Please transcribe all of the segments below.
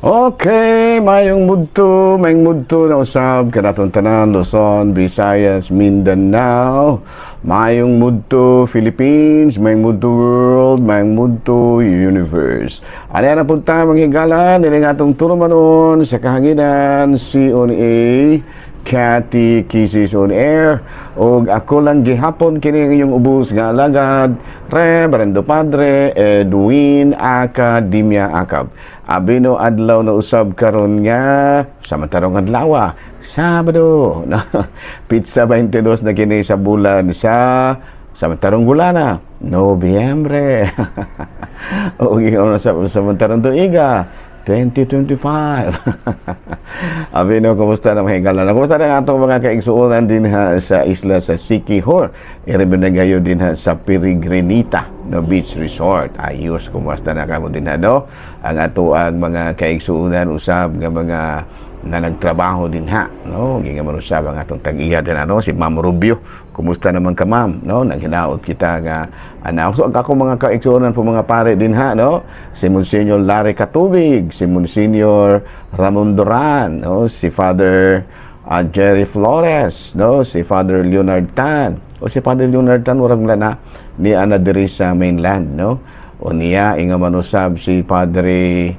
Okay, mayong mudto na usab kanatong tanan, Luzon, Visayas, Mindanao, mayong mudto Philippines, mayong mudto world, mayong mudto universe. Ano na punta, mga higala, nila nga atong tulumanon sa kahanginan, CONA, Catechism on Air. Og ako lang gihapon kini ang inyong ubos nga alagad, Reverendo Padre Edwin Academia Acab. Abino adlaw na usab karon nga sa matarong adlaw, Sabado, no? Petsa 22 na kini sa bulan sa matarong bulana, Nobyembre. O ingon sa matarong tuiga, 2025. Abino, kumusta na, mga higala? Kumusta na ang atong mga kaigsuonan din ha sa isla sa Siquijor? Iribe na gayo din ha sa Peregrinita, no, Beach Resort. Ayos, kumusta na kamo din ha, no? Ang ato ang mga kaigsuonan usab nga mga na nagtrabaho din ha, no? Ginga man usab ang atong tag-iya din ano, si Ma'am Rubio. Kumusta naman ka, Ma'am, no? Naghinaot kita nga ana. So ang ako mga kaigsuonan po mga pare din ha, no? Si Monsignor Larry Katubig, si Monsignor Ramon Duran, no? Si Father Jerry Flores, no? Si Father Leonard Tan. O si Father Leonard Tan murag na ni ana diri sa mainland, no? O niya inga manusab si Padre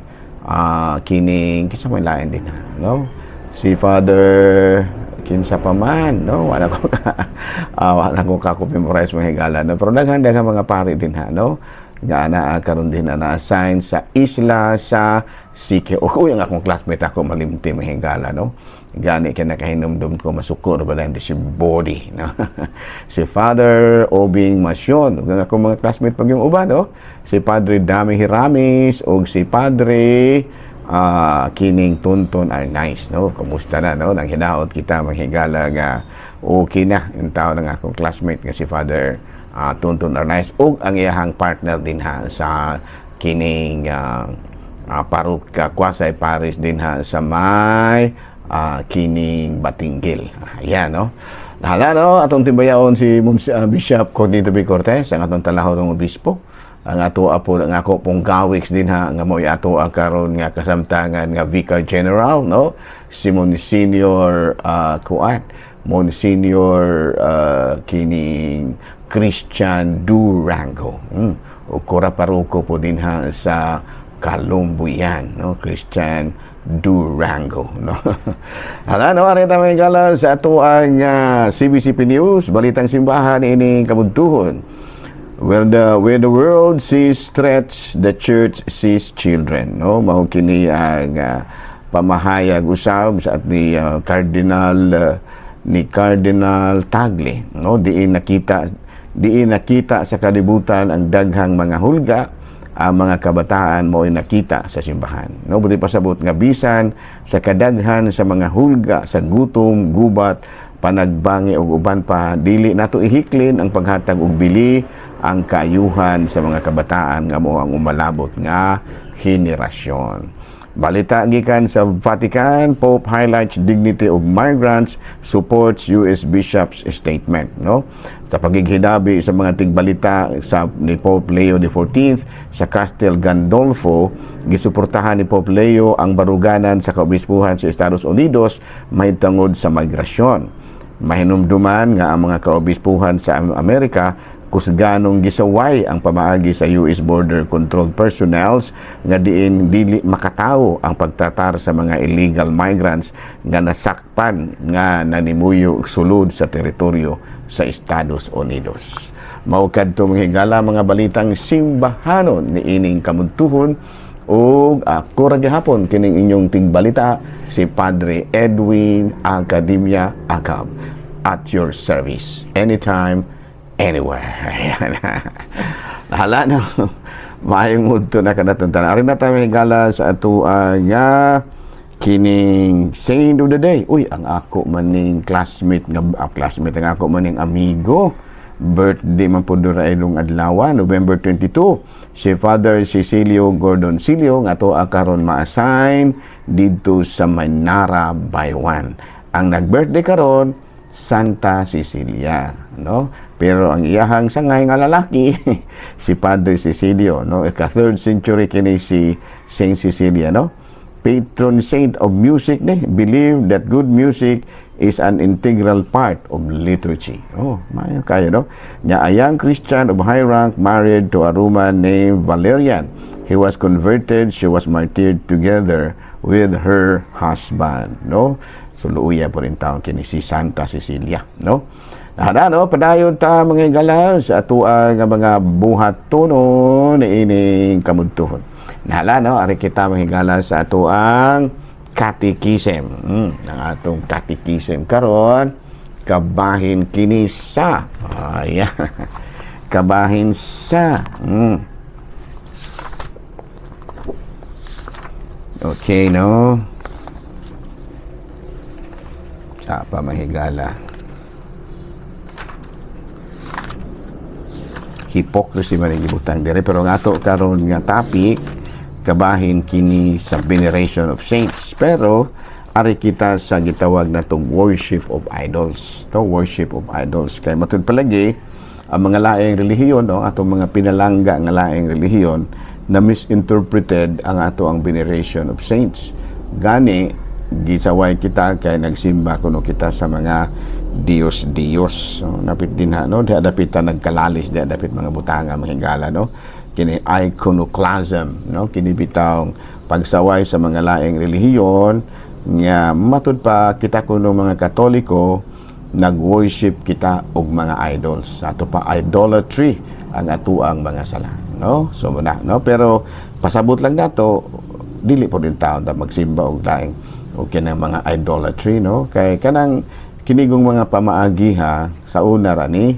kining kinsa may lain din ha, no? Si Father kinsa pa man, no? Wala ko ka memorize, mga higala, no? Pero daghan daghan mga pari din ha, no? Nga ana karon din na na-assign sa isla sa Siquijor. O ang akong classmate ako malimti, mga higala, no? Gani kay nakahinumdum ko masuko ba lang si body, no? Si Father Obing Masyon ug ang akong mga classmate pag yung uban, no? Si Padre Dami Hiramis ug si Padre kining Tunton Arnaiz, no? Kumusta na, no? Nang hinaot kita, manghigala, nga okay na yung tao ng akong classmate nga si Father Tunton Arnaiz ug ang iyahang partner din ha sa kining parokya, quasi parish din ha sa may kining Batinguil. Ayan, no? Hala, no? Atong timbayaon si Bishop Cognito B. Cortez, ang atong talahorong obispo. Ang ato po, ang ako pong gawiks din ha, nga mo'y ato karon nga kasamtangan nga Vicar General, no? Si Monsignor kuan, Monsignor kining Christian Durango. O kura paroko po din ha sa Calumbuyan, no? Christian Durango, no? Hala, no, ari ta, mga higala, sa ato ang CBCP News, Balitang Simbahan ining kabuntuhon. Where the world sees threats, the church sees children, no? Mao kini ang pamahayag usab sa at ni Cardinal ni Cardinal Tagle, no? Diin nakita sa kalibutan ang daghang mga hulga, ang mga kabataan mo ay nakita sa simbahan. No, buti pasabot nga bisan sa kadaghan sa mga hulga sa gutom, gubat, panagbangi ug uban pa, dili nato ihiklin ang paghatag og bili ang kaayuhan sa mga kabataan nga mo ang umalabot nga henerasyon. Balita gikan sa Vatican, Pope highlights dignity of migrants, supports US Bishop's statement, no? Sa pagighidabi sa mga tigbalita sa ni Pope Leo XIV sa Castel Gandolfo, gisuportahan ni Pope Leo ang baruganan sa kaobispuhan sa Estados Unidos mahitungod sa migrasyon. Mahinumduman nga ang mga kaobispuhan sa Amerika kusganong gisaway ang pamaagi sa US Border Control personnels nga diin dili makatawo ang pagtratar sa mga illegal migrants nga nasakpan nga nanimuyo sulod sa teritoryo sa Estados Unidos. Mao kadto, mga higala, mga balitang simbahanon ni ining kamuntuhon ug ako ra gihapon kining inyong tigbalita, si Padre Edwin Academia Acab, at your service anytime, anywhere. Ayan. Hala, no. Maayong udto na kanatong tanan. Ari na tayo, higala, sa ato nga kining Saint of the Day. Uy, ang ako maning classmate nga classmate, ang ako maning amigo. Birthday man po dura ilong adlaw, November 22. Si Father Cecilio Gordon Silio nga ato karon ma-assign didto sa Manara Bayawan. Ang nag-birthday karon, Santa Cecilia, no? Pero ang iyahang sangay nga lalaki si Padre Cecilio, no? Ika third century kini si Saint Cecilia, no? Patron saint of music ni, believe that good music is an integral part of liturgy. Oh, maayo kayo, no? Nya a young Christian of high rank married to a Roman named Valerian. He was converted, she was martyred together with her husband, no? So luuya po rin taon kini si Santa Cecilia, no? Hada, no, padayon ta, mga higala, sa atua nga mga buhat tunon ining kamudtuhon. Nahala, no, ari kita, mga higala, sa atuang catechism. Ang atong catechism karon kabahin kini sa, ayan. Kabahin sa. Okay, no? Sa pa, mahigala. Hypocrisy man ang gibutang dire, pero ang ato karon nga topic kabahin kini sa veneration of saints, pero ari kita sa gitawag natong worship of idols to. Worship of idols kay matud palagi ang mga laing relihiyon, no, atong mga pinalangga nga laing relihiyon na misinterpreted ang ato ang veneration of saints. Gani gisaway kita kay nagsimba kuno kita sa mga Diyos Diyos. So, napit din ha, no, di dapit ta nagkalalis, di dapit mga butanga, mga higala, no? Kini iconoclasm, no, kini bitawng pagsaway sa mga laing relihiyon nga matud pa kita kuno mga Katoliko nag-worship kita og mga idols. Ato pa idolatry ang atuang mga sala, no? So muna, no, pero pasabot lang nato, dili po din taon ta magsimba og laing og kinang mga idolatry, no? Kay kanang kinigong mga pamaagi ha, sa una ra ni,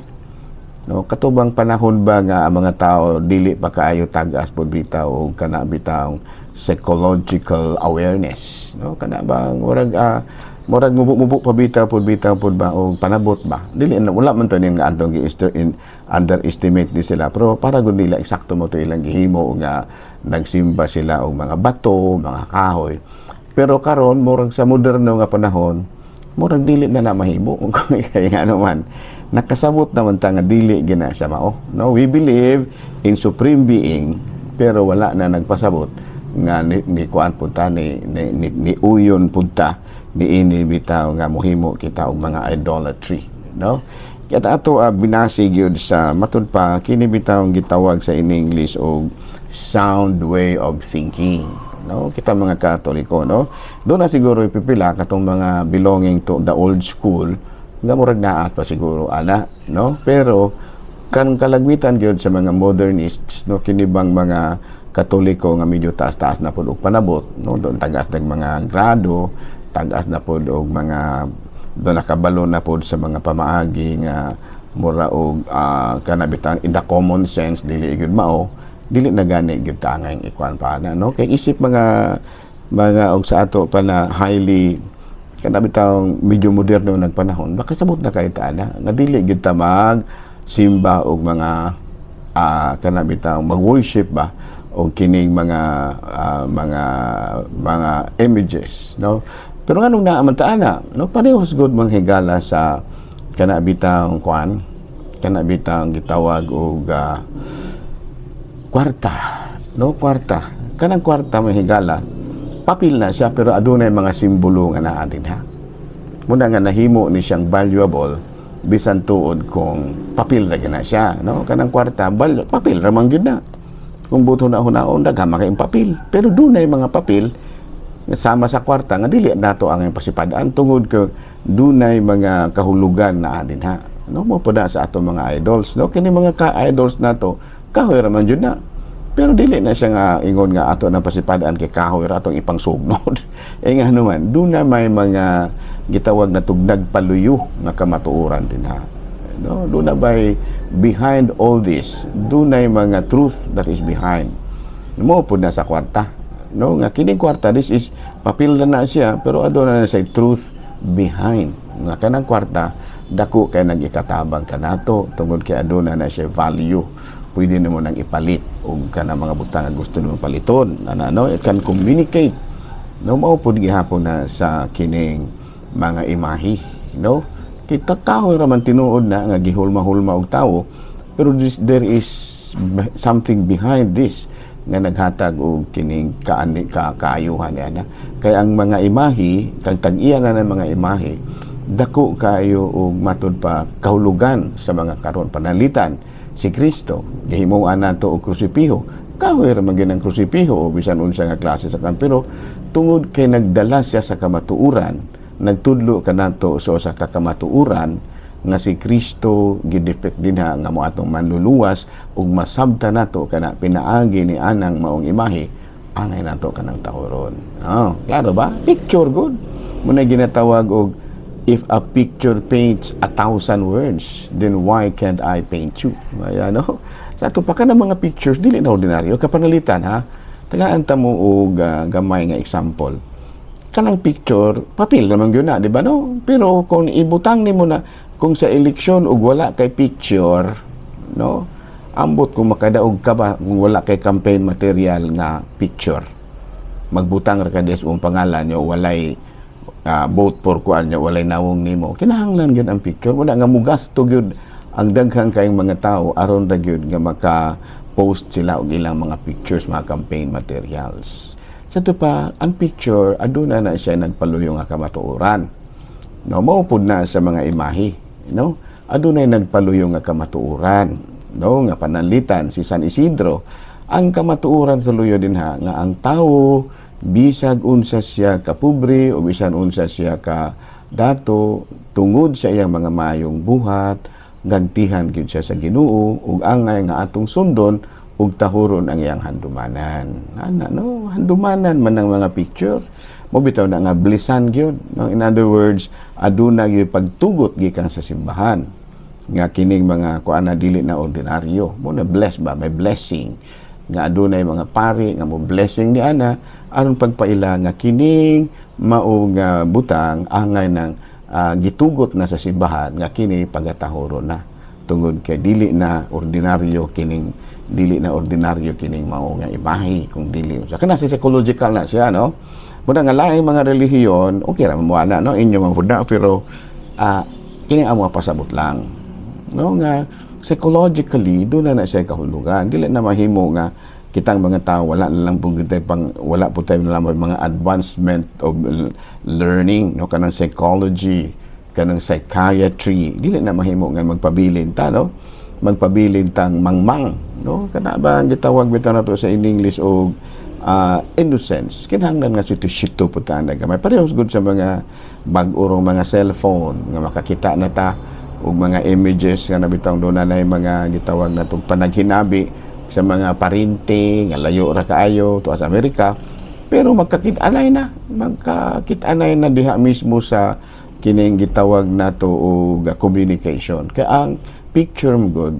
no? Katubang panahon ba nga ang mga tao dili pa kaayo tag-as pod bitaw og kana bitawng psychological awareness, no? Kana bang murag mubo-mubo pa bitaw pod bitaw pod ba og panabot ba, dili na, wala man to ning atong gi in underestimate ni sila, pero para gud nila eksakto mo to ilang gihimo nga nagsimba sila og mga bato, mga kahoy. Pero karon, murag sa moderno nga panahon, murag dili na na mahimo. Kaya nga naman nakasabot naman ta nga dili gina sa mao, no? We believe in supreme being, pero wala na nagpasabot nga ni kuan pud ta ni uyon pud ta ni ini bitaw nga mohimo kita og mga idolatry, no? Kaya ato binasi gyud sa matud pa kini bitaw gitawag sa in English og sound way of thinking, no? Kita mga Katoliko, no, doon na siguro ipipila katong mga belonging to the old school nga murag naa pa siguro ana, no? Pero kan kalagmitan gyud sa mga modernists, no, kini bang mga Katoliko nga medyo taas-taas na pud og panabot, no, doon tagas nag mga grado, tagas na pud og mga doon nakabalo na pud sa mga pamaagi nga mura og kanabitan in the common sense dili gyud mao, dili na gani gyud tangay ikuan pa na, no? Kay isip mga og sa ato pa na highly kana bitawng medyo moderno nagpanahon, makasabot na kay ta na nga dili gyud ta mag simba og mga kana bitawng mag-worship ba og kining mga images, no? Pero nganong naa man ta ana, no? Parehas gud, mga higala, sa kana bitawng kuan, kana bitawng gitawag og kwarta, no? Kwarta, kanang kwarta, mga higala, papel na siya, pero adunay mga simbolo nga naa din ha. Muna nga nahimo ni siyang valuable bisan tuod kung papel ra gyud na siya, no? Kanang kwarta papel ra man gyud na. Kung buto na hunaon, daghan man kayong papel, pero dunay mga papel nga sama sa kwarta nga dili nato ang pasipad-an tungod ko dunay mga kahulugan na din ha, no? Mo pa na sa atong mga idols, no? Kini mga ka-idols nato, kahoy ra man jud na, pero dili na siya nga ingon nga ato na pasipad-an kay kahoy ra atong ipangsugnod. Eh nga naman doon na may mga gitawag na tugnag paluyo nga kamatuoran din ha, no? Doon na by behind all this, dunay mga truth that is behind. Mo pud na sa kwarta, no? Nga kining kwarta, this is papel na na siya, pero aduna na siya truth behind nga kanang kwarta dako kay nagikatabang kanato tungod kay aduna na siya value. Pwede nimo nang ipalit og kanang mga butang nga gusto nimo paliton ana, no? It can communicate, no? Mao pud gihapon na sa kining mga imahi, no? Kita kahoy ra man tinuod na nga gihulma-hulma og tawo, pero there is something behind this. Nga naghatag og kining kaani ka kaayuhan niya na kay ang mga imahe kag tag-iya na ng mga imahe, dako kaayo og matud pa kahulugan sa mga karon. Pananglitan si Kristo, gihimuan nato og krusipiho. Kahoy ra man gyud ang krusipiho o bisan unsa nga klase sa kan, pero tungod kay nagdala siya sa kamatuoran, nagtudlo kanato sa usa ka kamatuoran nga si Kristo gidefect dinha nga mo atong manluluwas, ug masabta nato kana pinaagi ni anang maong imahe, angay nato kanang tahoron. Oh, klaro ba? Picture good muna ginatawag og "If a picture paints a thousand words, then why can't I paint you?" Ayan, no? Sa ato pa ka ng mga pictures, dili na ordinaryo kapanalitan ha. Tagaan ta mo og gamay nga example. Kanang picture, papel naman yun na, di ba, no? Pero kung ibutang nimo na kung sa eleksyon ug wala kay picture, no, ambot kung makadaog ka ba kung wala kay campaign material nga picture. Magbutang ra ka des imong pangalan nyo, walay vote for kuan nyo, walay nawong nimo. Kinahanglan gyud ang picture. Wala nga mugasto gyud ang daghang kayong mga tao aron ra gyud nga maka post sila og ilang mga pictures, mga campaign materials. Sa ito pa, ang picture, aduna na siya nagpaluyo nga kamatuoran. No, mao pud na sa mga imahe, no? Adunay nagpaluyo nga kamatuoran, no, nga pananlitan si San Isidro. Ang kamatuoran sa luyo din ha nga ang tawo, bisag unsa siya ka pobre o bisan unsa siya ka dato, tungod sa iyang mga maayong buhat, gantihan gyud siya sa Ginoo ug angay nga atong sundon ug tahuron ang iyang handumanan. Ana, no, handumanan man ang mga picture. Mo bitaw na nga blisan gyud. No? In other words, aduna gyud pagtugot gikan sa simbahan nga kining mga kuan na dili na ordinaryo. Mo na bless ba, may blessing nga adunay mga pari nga mo blessing ni ana aron pagpaila nga kining mao nga butang angay ng gitugot na sa simbahan nga kini pagatahuro na tungod kay dili na ordinaryo kining, dili na ordinaryo kining mao nga imahe. Kung dili sa kana, sa psychological na siya, no? Muna nga laing mga relihiyon, okay ra mo ana, no? Inyo man pud na, pero kini ang mga pasabot lang, no, nga psychologically doon na na siya kahulugan. Dili na mahimo nga kitang mga tao wala na lang pong tayo pang wala po tayo na lang mga advancement of learning, no, kanang psychology, kanang psychiatry. Dili na mahimo nga magpabilin ta, no, magpabilin tang mangmang, no? Kana ba ang gitawag bitaw nato sa in English og innocence? Kinahanglan nga sito po ta na gamay. Parehas gud sa mga bag-orong mga cellphone nga makakita na ta og mga images nga nabitang doon na mga gitawag natong panaghinabi sa mga parente nga layo ra kaayo tuwa sa Amerika, pero magkakit-anay na diha mismo sa kining gitawag nato og communication. Kay ang picture mo good,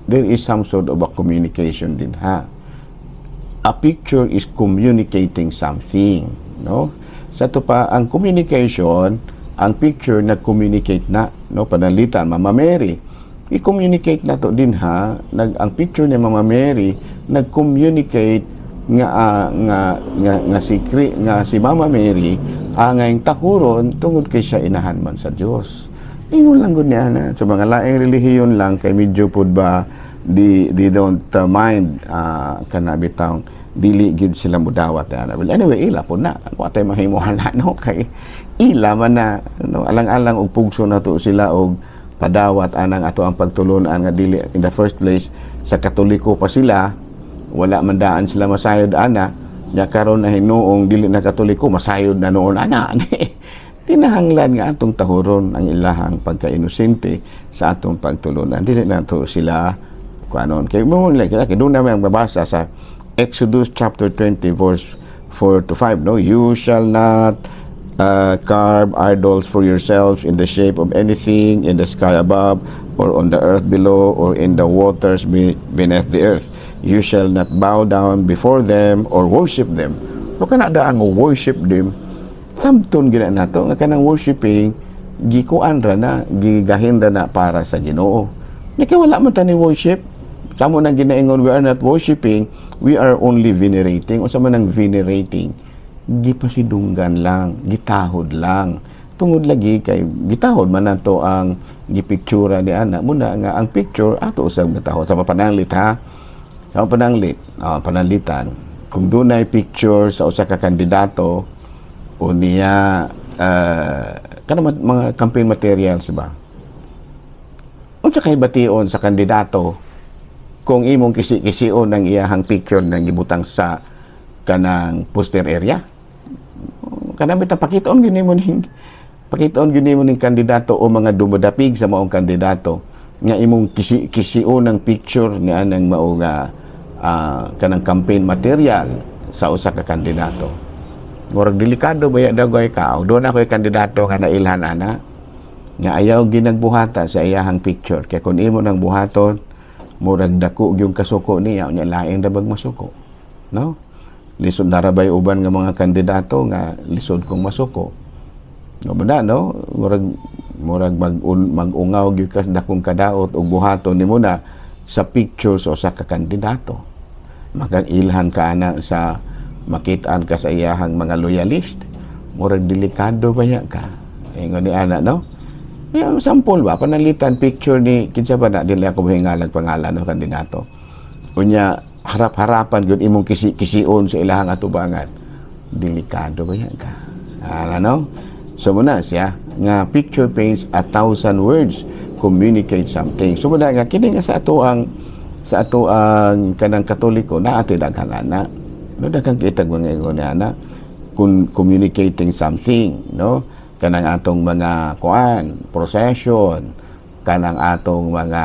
there is some sort of a communication din ha. A picture is communicating something, no? Sa to pa, ang communication, ang picture nag-communicate na, no? Pananlitan Mama Mary, i-communicate na to din ha. Ang picture ni Mama Mary nag-communicate nga nga nga nga si nga si Mama Mary angay tahuron tungod kay siya inahan man sa Dios. Ingon lang gud niya na sa mga laing relihiyon lang kay medyo pud ba di di don't mind kana bitang dili gyud sila mudawat ana. Well, anyway, ila po na. Wa tay mahimuhan na, no, kay ila man na, no? Alang-alang og pugso nato sila og padawat anang ato ang pagtulunan nga dili in the first place sa Katoliko pa sila, wala man daan sila masayod ana. Nya karon na hinuong dili na Katoliko, masayod na noon ana. Tinahanglan nga atong tahuron ang ilahang pagka-inosente sa atong pagtulunan. Dili na to sila kuanon kay mo like kay doon naman ang babasa sa Exodus chapter 20 verse 4 to 5, no? "You shall not carve idols for yourselves in the shape of anything in the sky above or on the earth below or in the waters beneath the earth. You shall not bow down before them or worship them." No, kana da ang worship them, samton gina nato nga kanang worshiping gikuan ra na, gigahin ra na para sa Ginoo. Nya kay wala man ta ni worship. Samo nang ginaingon, we are not worshiping, we are only venerating. Unsa man ang venerating? Gipasidunggan lang, gitahod lang. Tungod lagi kay gitahod man nato ang gipictura ni ana muna nga ang picture ato usab gitahod sa mapananglit ha. Sa pananglit, pananglitan, kung dunay picture sa usa ka kandidato o niya kanang mga campaign materials ba, unsa kay bation sa kandidato kung imong kisi-kision ang iyahang picture nang gibutang sa kanang poster area? Kanang bitaw pakitaon gyud nimo ning kandidato o mga dumadapig sa maong kandidato nga imong kisi-kision ang picture ni anang mao nga kanang campaign material sa usa ka kandidato. Murag delikado ba dagway ka? Doon ako'y kandidato nga nailhan ana nga ayaw ginagbuhata sa iyahang picture, kay kung imo nang buhaton, murag dako yung kasuko niya. Unya lain ra bag masuko, no? Lisod na ra bay uban nga mga kandidato nga lisod kong masuko, no ba na, no? Murag mag-ungaw gyud ka sa dakong kadaot og buhaton nimo na sa picture sa usa ka kandidato. Makang-ilhan ka ana sa makitaan ka sa iyahang mga loyalist. Murag delikado ba ya ka ingon ni ana, no? Yung sample ba, pananglitan picture ni kinsa ba na, dili ako mahingalag pangalan no kandidato. Unya harap-harapan gyud imong kisi-kision sa ilahang atubangan. Delikado ba yan ka? Ano? So muna siya nga picture paints a thousand words, communicate something. So muna nga kini nga sa ato ang kanang Katoliko na ate daghan ana. No, daghang kitag mga ingon ni ana kun communicating something, no? Kanang atong mga kuan, procession, kanang atong mga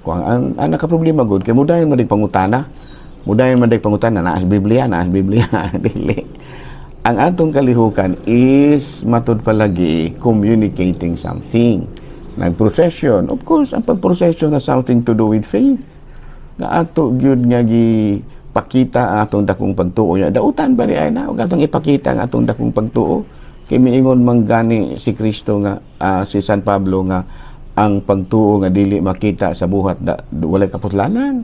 kuan, ang naka problema gud kay mudayon man dig pangutana. Mudayon man dig pangutana, naa sa Biblia, naa sa Biblia, dili. Ang atong kalihukan is matud palagi communicating something. Nag-procession, of course, ang pag-procession has something to do with faith. Nga ato gyud nga gipakita ang atong dakong pagtuo niya. Dautan ba ni ay na ug atong ipakita ang atong dakong pagtuo? Kay miingon man gani si Kristo nga si San Pablo nga ang pagtuo nga dili makita sa buhat da, walay kaputlanan.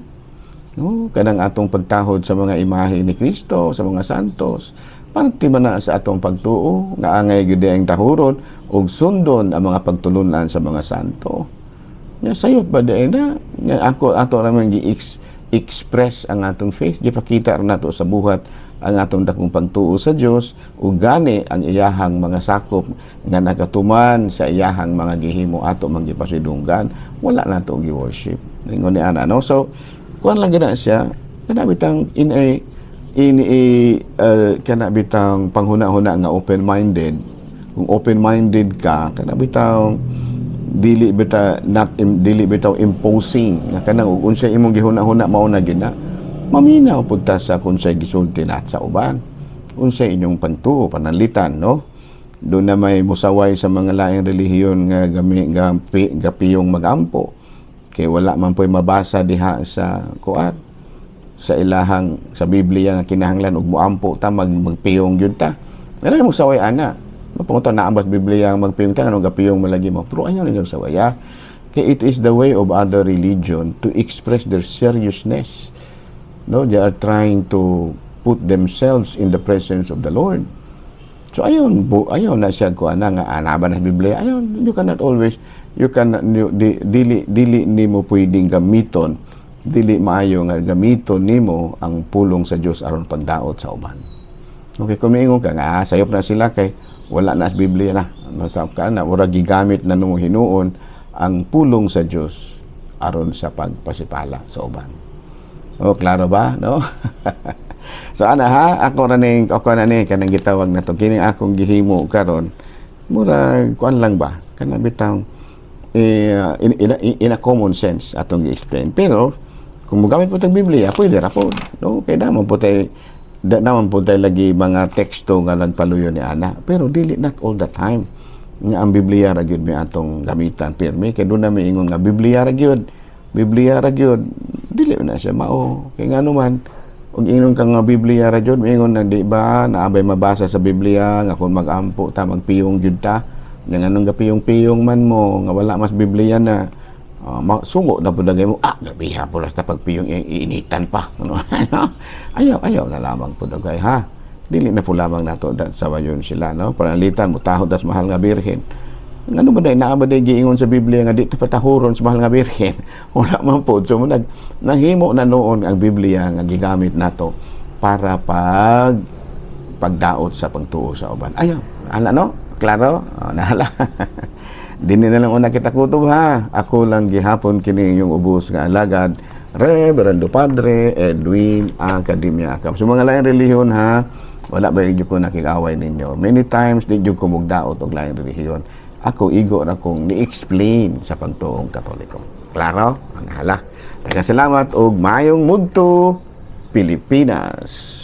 No, kanang atong pagtahod sa mga imahe ni Kristo, sa mga santos. Parte man na sa atong pagtuo nga angay gyud ang tahuron ug sundon ang mga pagtulunan sa mga santo. Nga sayop ba di na nga ako ato ra man gi-express ang atong faith, gipakita ra nato sa buhat ang atong dakong pagtuo sa Dios, ug gani ang iyahang mga sakop nga nagatuman sa iyahang mga gihimo ato man gipasidunggan, wala nato gi-worship. Ingon ni ana, no? So kuan lang gina siya, kana bitang in a kana bitang panghuna-huna nga open-minded. Kung open-minded ka, kana bitang dili bita not im, dili bitaw imposing nga kanang ug unsa imong gihuna-huna mao na gyud na. Maminaw pud ta sa kung unsay gisulti nat sa uban, unsay inyong pagtuo. Pananglitan, no, doon na may musaway sa mga laing relihiyon nga gami gapi, gapiyong magampo kay wala man po'y mabasa diha sa kuan, sa ilahang sa Biblia nga kinahanglan og moampo ta, magpiyong gyud ta. Ano mo saway ana? No, pangutan na ambas Biblia ang magpiyong ta, anong gapiyong malagi mo? Pero ayaw ninyo sawaya. Kay it is the way of other religion to express their seriousness. No, they are trying to put themselves in the presence of the Lord. So ayon, ayon na siya ko ana nga ana ba na sa Biblia. Ayon, you cannot always you can you, di, dili dili nimo pwedeng gamiton, dili maayo nga gamiton nimo ang pulong sa Dios aron pagdaot sa uban. Okay, kung miingon ka nga, ah, sayop na sila kay wala na sa Biblia na. Masap ka na, murag gigamit na nimo hinuon ang pulong sa Dios aron sa pagpasipala sa uban. Oh, klaro ba, no? So ana ha, ako na ni kanang gitawag na to, kini akong gihimo karon. Murag kuan lang ba? Kana bitang eh, in a common sense atong gi-explain. Pero kung mogamit po tag Biblia, pwede ra po. No, kay naman po tay da, naman po tay lagi mga teksto nga nagpaluyo ni ana. Pero dili not all the time nga ang Biblia ra gyud may atong gamitan pirmi, kay doon na miingon nga Biblia ra gyud. Biblia ra gyud. Dili na siya mao. Kay ngano man ug ingon ka nga Biblia ra gyud, miingon na, di ba naabay mabasa sa Biblia nga kung mag-ampo ta, magpiyong gyud ta? Nga nganong gapiyong-piyong man mo nga wala mas Biblia na sungo na pud mo, ah, grabe ha po ta pagpiyong, iinitan pa, ano? Ayaw, ayaw na lamang po dagay ha, dili na po lamang nato da, sa wayon sila, no? Pananglitan mo tahod das mahal nga birhen. Ngano ba day naa ba day giingon sa Biblia nga di ta patahuron sa Mahal nga Birhen? Wala man po. So nahimo na noon ang Biblia nga gigamit nato para pagdaot sa pagtuo sa uban. Ayaw, ala no? Klaro? Oh, nahala. Dini na lang una kita kutob ha. Ako lang gihapon kini inyong ubos nga alagad, Reverendo Padre Edwin Academia Acam. Sa mga laing relihiyon ha, wala ba gyud ko nakig-away ninyo. Many times di gyud ko mugdaot og laing relihiyon. Ako igo ra kong ni-explain sa pagtuong Katoliko. Klaro? Ang hala. Taga salamat og maayong mudto, Pilipinas.